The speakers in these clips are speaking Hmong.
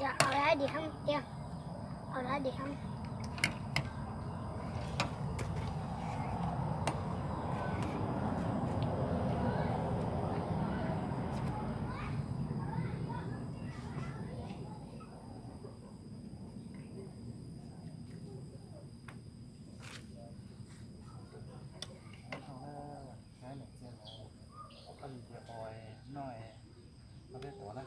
Yog au lawm dim hoob tiag, au lawm dim hoob. Saib niam txiv lawv ua li cas, noj, peb tuav na.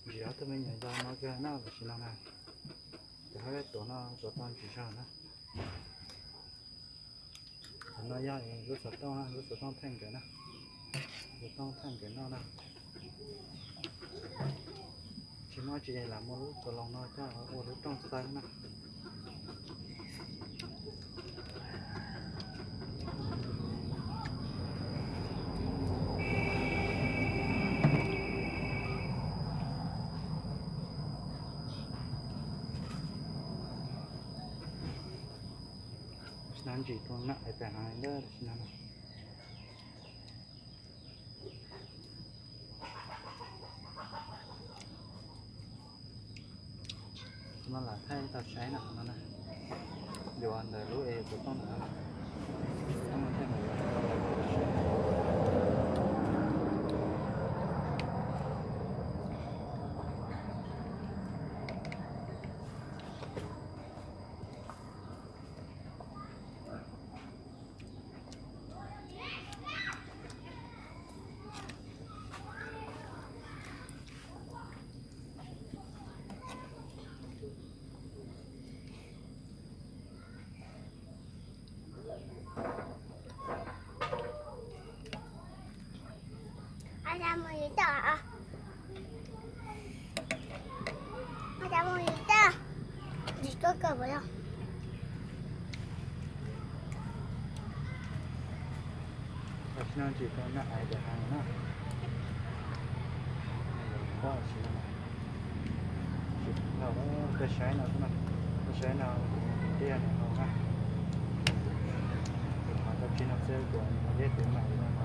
Ntsis ob tug me nyuam yaus no kiag na, tam sim no na, ces hab peb tuav no tuav tau ntsis zog na. Qhov no yog lub xov tooj na, lub xov tooj theej nkawd na, xov tooj theej nkawd noj na. Tsis muaj tsis lam muaj lub xov loos no coj ua lub rooj xawb na. Tam sim no ntsis tus naj ais pem hav ntawd tam sim no. No lam thaij tau saib no, no na, yuav ntawm lub es xov tooj ntawd, xov tooj no thiaj mus yuav tau lawv tau saib. Tam sim no ntsis tau naj ais pem hav no na. Tsis tau koj saib no, koj saib no, tiaj no no na. Kuv thov tau tsis no xwb, kuv yog tus mam li no.